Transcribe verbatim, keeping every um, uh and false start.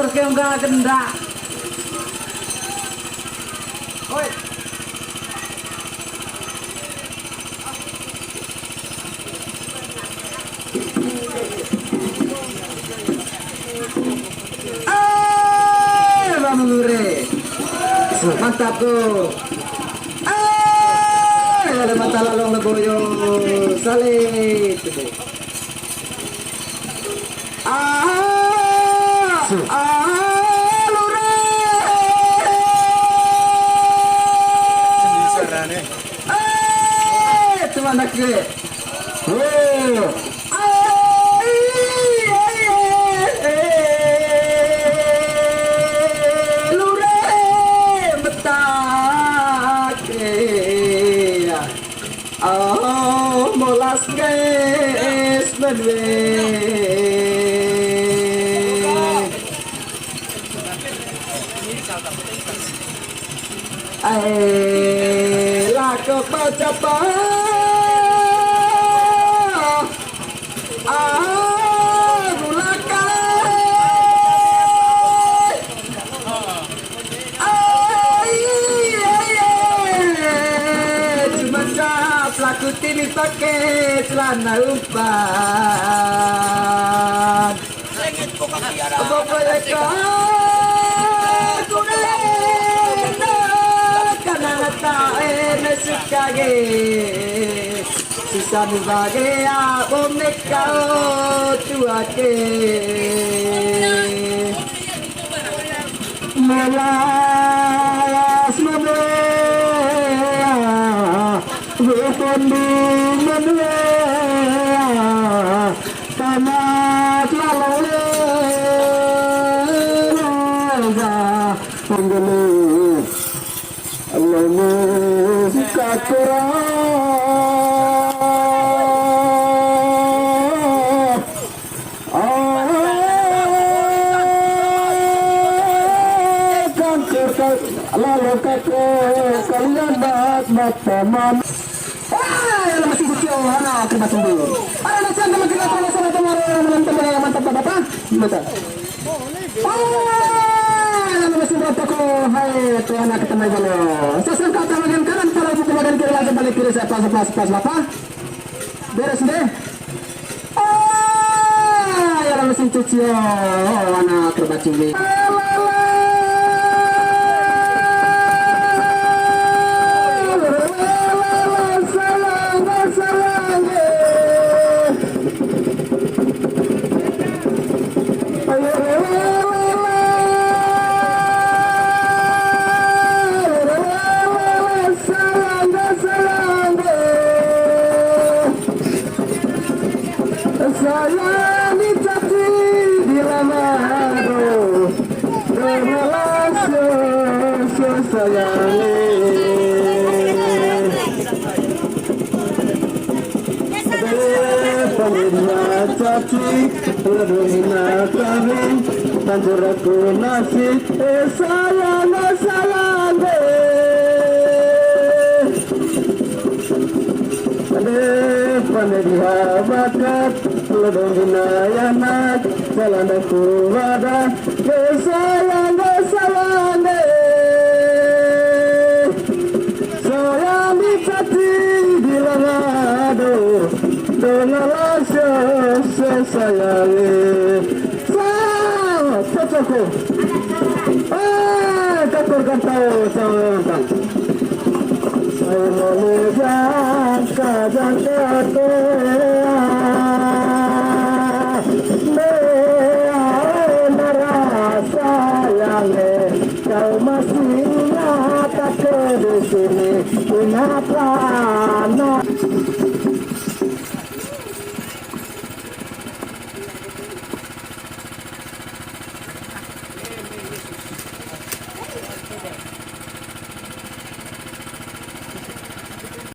Terus kayak enggak ada. Woi. Eh, Bang Lure. Mantap tuh. Eh, ada mata lalong leboyo. Salit. Ah, ah, Lure. Eh, teman laki. Woi. Ai, ai, ai, ai, Lure, betak, eh, ya. Oh, molas, guys, menwe. Ai, lako pacapa. Ah, gulaka. Ai, ai, ai. Cuma cap laku tini pakai celana umpan. Sisa nu bage abo meka o tuake. Melas mabea, weton di menua. Tanah lalole, loga, penggele, lele, kakura. Ah, kanker, lalu kakek, kalian dak, dak, teman. Ah, ya, masih kecil, anak, kena tunggu. Ada macam teman kita, sama-sama, teman, teman, teman, mantap, mantap, mantap. Gimana? Ah, lalu mesin rokok, hai, tuh anak kita main bola. Sasang kata bagian kanan, kalau buku bagian kiri, langsung balik kiri, saya pas, pas, pas, apa? Beres deh. Ah, ya lalu mesin cuci, oh, anak akrobat cumi. Sayang di tati di lamado, dengan langsung sayang. Pamit caci, ladung hina kami, tanjur aku nasi, eh, sayang, eh, sayang, eh. Ade, pande diha bakat, ladung hina yanak, jalan aku wada, eh, sayang, eh, sayang, eh. Sayang di tati di lamado, dengan langsung sesayangi. Sa, cocok. Eh, katur kantau, sama nonton. Saya mau jangka, jangka, merasa yang Kau masih ingat aku di sini? Ingatlah